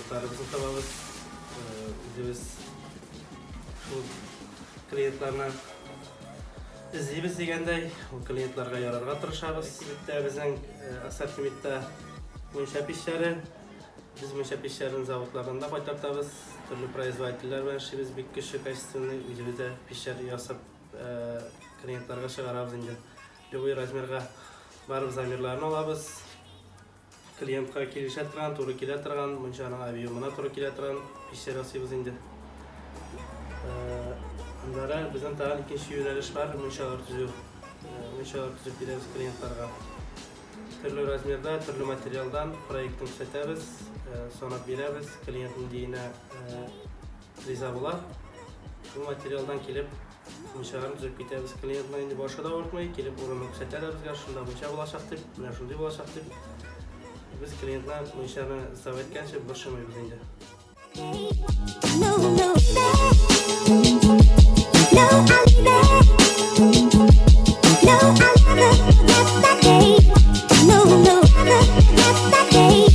Клиентларыбызны табабыз. Үзебез шул клиентларны эзлибез дигәндәй, ул клиентларга ярарга тырышабыз. Кибеттә безнең ассортиментта мунча пичләре. Без мунча пичләрен заводлардан да кайтартабыз. Төрле производительләр белән эшлибез, бик көчле, качественный. Үзебез дә пичләр ясап клиентларга чыгарабыз инде. Любой размерга барып замерларын алабыз. Клиентка килешә торган, туры килә торган, мунчаның объемына туры килә торган пичләр ясыйбыз инде. Аннары безнең тагын икенче юнәлеш бар, мунчалар төзү. Мунчалар төзеп бирәбез клиентларга. Төрле размерда, төрле материалдан проектын күрсәтәбез, санап бирәбез, клиент ниндиенә риза була. Шул материалдан килеп мунчаларын төзеп китәбез. Клиентның инде башы да авыртмый, килеп урынын күрсәтә дә безгә, шунда мунча булачак дип, менә шундый булачак дип. Без клиентны мунчаны сдавать иткәнче борчымыйбыз инде. No, no, no, I'll leave it. No, I'll never forget that day. No, no, never forget that day.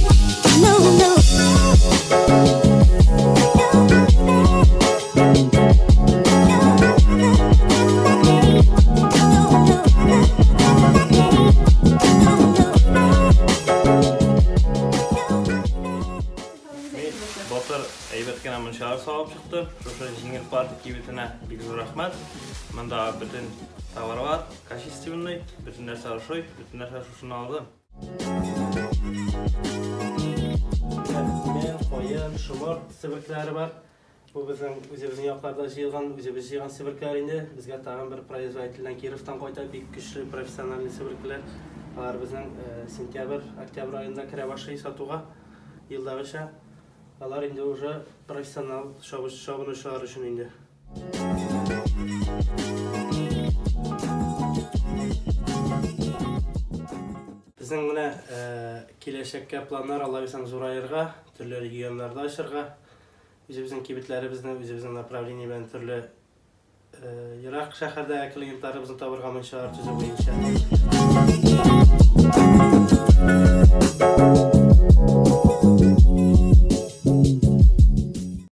No, no. No, I'll leave it. No, I'll never forget that day. No, no, never forget that day. No, no, no, I'll leave it. Мин былтыр әйбәт кенә мунчалар салып чыктым. Шушы Җиңел парк кибетенә бик зур рәхмәт. Монда бөтен товарлар качественный, бөтен нәрсә ошый, бөтен нәрсә шушыны алдым. Имән, каен, шомырт себеркеләре бар. Бу безнең үзебезнең якларда җыелган, үзебез җыйган себеркеләр инде. Безгә тагын бер производительдән Кировтан кайта бик көчле профессиональный себеркеләр. Алар безнең сентябрь, октябрь аенда керә башлый сатуга, елдагыча. Алар инде уже профессионал чабынучылар өчен инде. Безнең менә киләчәккә планнар, Алла бирсә, зураерга, төрле регионнарда ачырга, үзебезнең кибетләребезне, үзебезнең направление белән төрле ерак шәһәрдә клиентларыбызны табырга мунчалар төзү буенча.